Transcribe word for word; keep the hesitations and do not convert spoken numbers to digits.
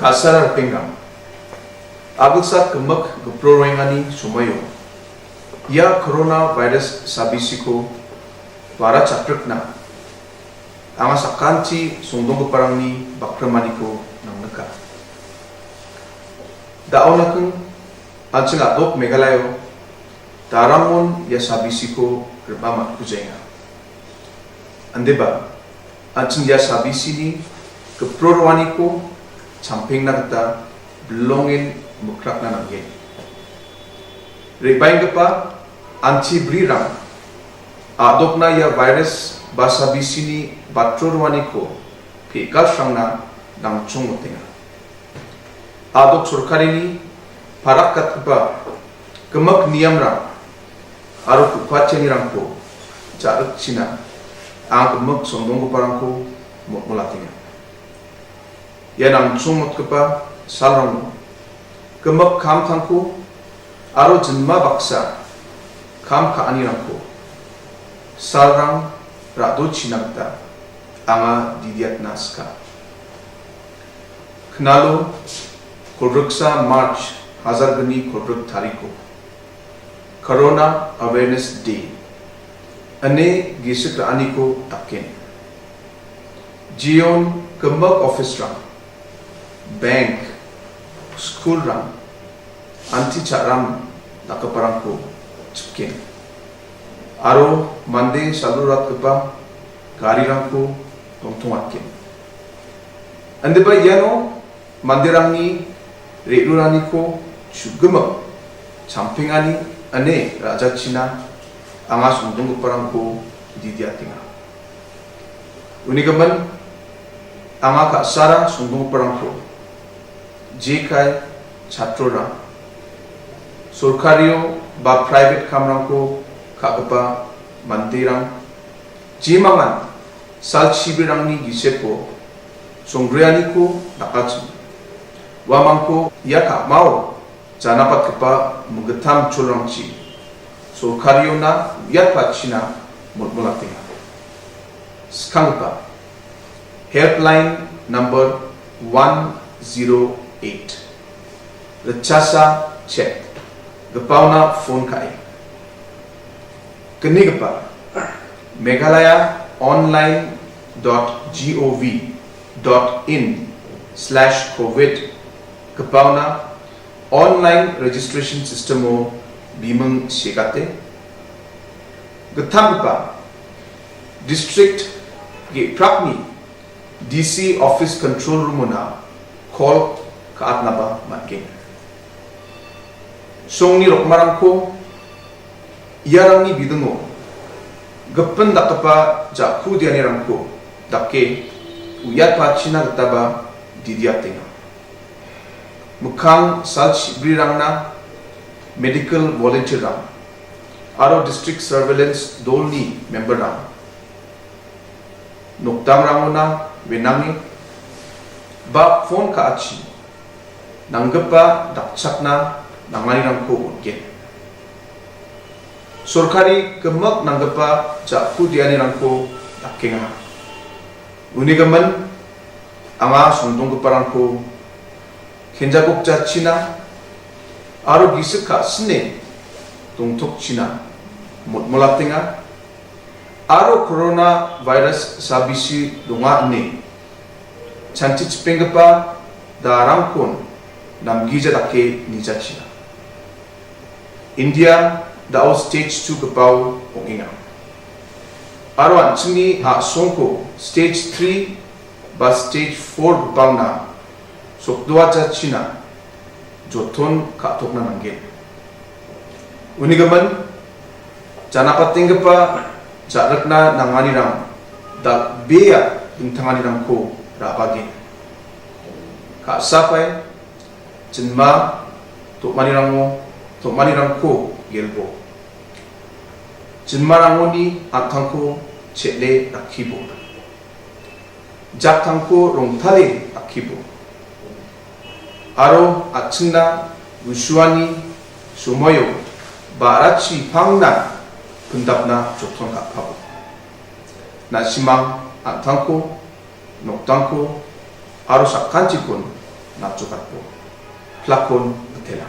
Kasar ripengrang, a·gilsa gimik gipro roengani somoio ia corona virus sabisiko warachaprikna anga sakanti songdonggiparangni bakrimaniko nangnika. Da·o naking an·ching a·dok Meghalaya-o daramon ia sabisiko rima matkujaenga. Indiba, an·ching ia sabisini gipro roaniko champengna gita bilongen mikrakna nanggen. Re·baenggipa anti brirang a·dokna ia virus ba sabisini batro roaniko pe·galsrangna nangchongmotenga. A·dok sorkarini parakgatgipa gimik niamrang aro ku·patianirangko ja·rikchina anga gimik songdonggiparangko motmolatenga. Ia nangchongmotgipa salrango gimik kamtangko aro jinma baksa kam ka·anirangko salrang ra·dochina gita anga didiatna sika. Knalo kolgriksa March hajar gni kolgrik tariko Corona Awareness Day ine gisik ra·aniko daken. Jeon gimik office-rang, bank, school-rang, anti cha·ram dakgiparangko chiken. Aro mande saldoratgipa garirangko dongtongatgen. Indiba iano manderangni re·ruraaniko chu·gimik champengani ine ra·jachina anga songdonggiparangko didiatenga. Uni gimin, anga ka·sara songdonggiparangko jekai chatrorang, sorkario ba private kamrangko ka·gipa manderang, jemangan salchibrirangni giseko songgrianiko dakachim. Uamangko ia ka·mao janapatgipa minggittam cholrangchi sorkariona uiatpachina motmolatenga. Skanggipa, helpline number one zero eight, Ritchasa Chet gipaona phone ka·e. Gnigipa, Meghalaya online dot gov dot in slash covid gipaona online registration system-o biming segate. Gittamgipa, district ge·prakni D C office control room-ona call ka·atnaba man·gen. Songni rokmarangko iarangni bidingo gipin dakgipa ja·ku dianirangko dake uiatpachina gitaba didiatenga. Mikkang salchibrirangna medical volunteer-rang aro district surveillance dolni member-rang nokdangrangona wenange ba phone ka·achi nanggipa dakchakna nanganirangko on·gen. Sorkari gimik nanggipa ja·ku dianirangko dakenga. Uni gimin, anga songdonggiparangko kenjagokjachina aro gisik ka·sine dongtokchina motmolatenga aro corona virus sabisi donga ine chantichipenggipa darangkon namgija dake nijachina. India da·o stage two gipao ong·enga. Aro an·chingni a·songko stage three ba stage four gipaona sokdoachachina joton ka·tokna nanggen. Uni gimin, janapatenggipa ja·rikna nanganirang dal·bea dingtanganirangko ra·bagen. Ka·sapai, jinma tom·anirango, tom·anirangko gelbo. Jinmarangoni an·tangko che·e rakkibo. Jaktangko rongtale rakkibo. Aro a·chingna gusuani somoio ba·rachi pangna pindapna joton ka·pabo. Na·simang an·tangko, noktangko aro sakantikon napchokatbo. Plakon pitela.